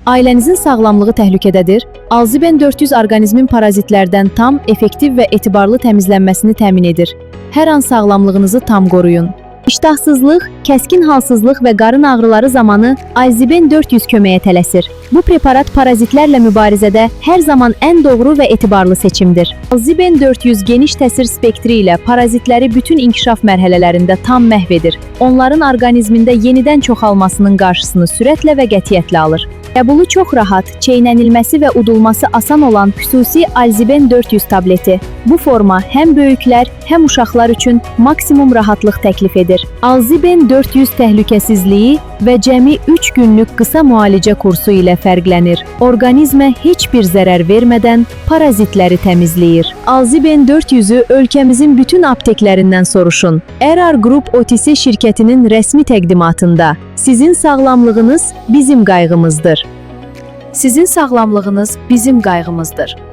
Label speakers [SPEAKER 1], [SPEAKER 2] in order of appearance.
[SPEAKER 1] Ailənizin sağlamlığı təhlükədədir? Alziben 400 orqanizmin parazitlərdən tam, effektiv və etibarlı təmizlənməsini təmin edir. Hər an sağlamlığınızı tam qoruyun. İştahsızlıq, kəskin halsızlıq və qarın ağrıları zamanı Alziben 400 köməyə tələsir. Bu preparat parazitlərlə mübarizədə hər zaman ən doğru və etibarlı seçimdir. Alziben 400 geniş təsir spektri ilə parazitləri bütün inkişaf mərhələlərində tam məhv edir. Onların orqanizmində yenidən çoxalmasının qarşısını sürətlə və qətiyyətlə alır. Qəbulu çox rahat, çeynənilməsi və udulması asan olan xüsusi Alziben 400 tableti. Bu forma həm böyüklər, həm uşaqlar üçün maksimum rahatlıq təklif edir. Alziben 400 təhlükəsizliyi və cəmi 3 günlük qısa müalicə kursu ilə fərqlənir. Orqanizmə heç bir zərər vermədən parazitləri təmizləyir. Alziben 400-ü ölkəmizin bütün apteklərindən soruşun. RR Group OTC şirkətinin rəsmi təqdimatında. Sizin sağlamlığınız bizim qayğımızdır. Sizin sağlamlığınız bizim qayğımızdır.